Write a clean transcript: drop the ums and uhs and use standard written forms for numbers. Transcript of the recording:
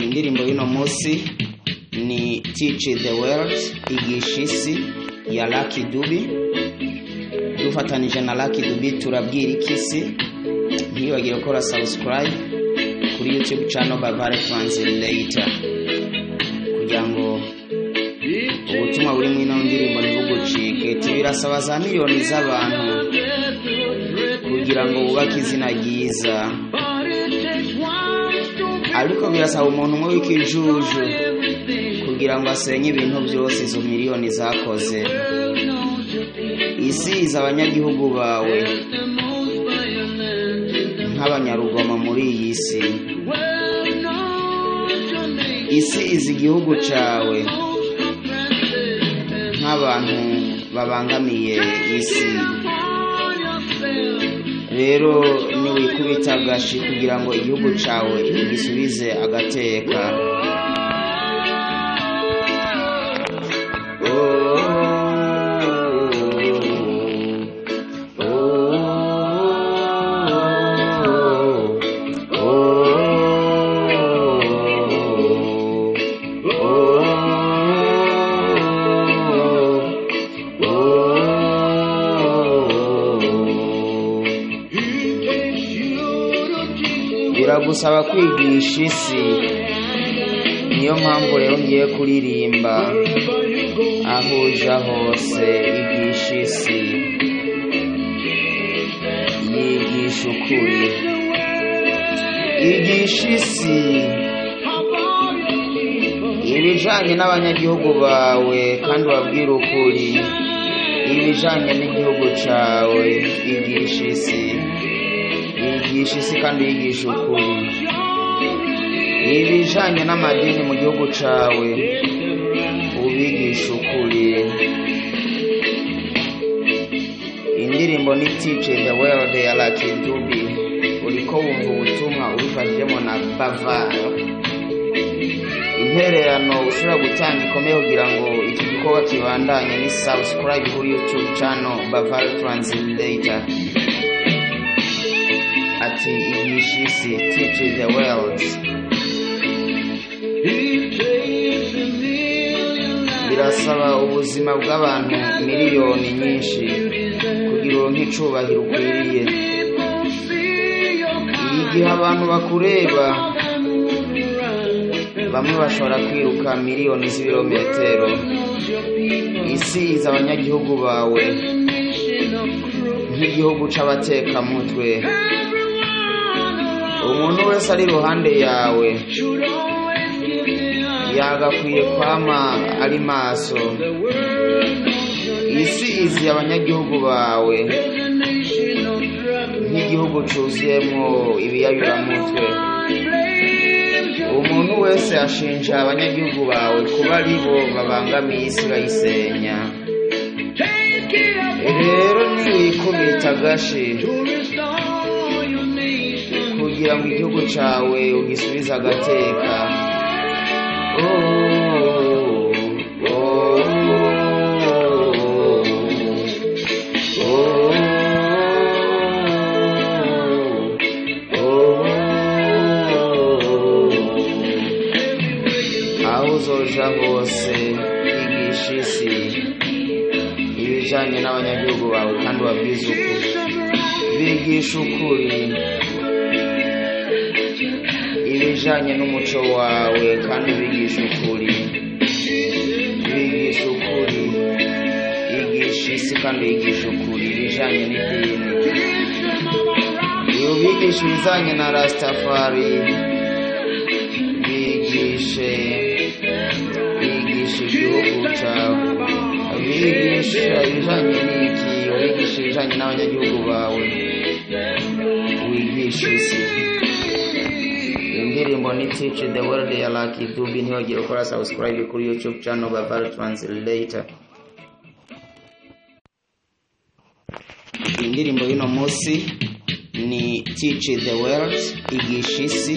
Indirimbo y'uno munsi ni Teach the World, igisha isi, ya Lucky Dube. Dufatanije na Lucky Dube turabwira ikisi. Ntibagire gukora subscribe kuri YouTube channel Bavare Translator kugira ngo ubutumwa buri mu ino ndirimbo ntibugucike. Birasaba za miliyoni z'abantu kugira ngo bubake izina ryiza, ariko birasaba umuntu umwe w'ikijuju kugira ngo asenye ibintu byose izo miliyoni zakoze. Isi izi abanyagihugu bawe nk'abanyarugomo muri iyi si. Isi izi igihugu cawe nk'abantu babangamiye isi. Rero niwikubita agashi kugira ngo igihugu cawe ugisubize agateka. Biragusaba kwigisha isi, niyo mpamvu rero ngiye kuririmba. Aho uja hose igisha isi, yigisha ukuri, igisha isi ibijanye n'abanyagihugu bawe kandi ubabwire ukuri, ibijanye n'igihugu cawe. Igisha isi, yigisha isi kandi yigisha ukuri, ibijanye n'amadini mu gihugu cawe ubigisha ukuri. Indirimbo ni Teach the World ya Lucky Dube. Uriko wumva ubutumwa ubifashijemo na Bavaro. Intererano ushobora gutanga ikomeye kugira ngo iki gikorwa kibandanye ni subscribe kuri YouTube channel Bavaro Translator. Ati igisha isi, teach the world. Birasaba ubuzima bw'abantu miliyoni nyinshi kugira uronke icubahiro ukwiriye. Igihe abantu bakureba, bamwe bashobora kwiruka miliyoni z'ibirometero. Isi izi abanyagihugu bawe nk'igihugu c'abatekamutwe. Umuntu wese ari iruhande yawe yagakwiye kwama ari maso. Isi izi abanyagihugu bawe nk'igihugu cuzuyemwo ibiyayuramutwe. Umuntu wese ashinja abanyagihugu bawe kuba aribo babangamiye isi bayisenya. Rero niwikubita agashi kugira ngo igihugu cawe ugisubize agateka. Aho uzoja hose igisha isi ibijanye n'abanyagihugu bawe kandi ubabwize ukuri. Bigisha ukuri ibijanye n'umuco wawe kandi bigisha ukuri. Bigisha ukuri, igisha isi kandi yigisha ukuri ibijanye n'idini. Iyo bigisha ibijanye na Rastafari, bigishe bigisha igihugu cawe, bigisha ibijanye n'iki, wigisha ibijanye n'abanyagihugu bawe, wigisha isi. Indirimbo ni Teach the World ya Lucky Dube. Ntiwagire gukora subscribe kuri YouTube channel Bavaro Translator. Indirimbo y'uno munsi ni Teach the World, igisha isi.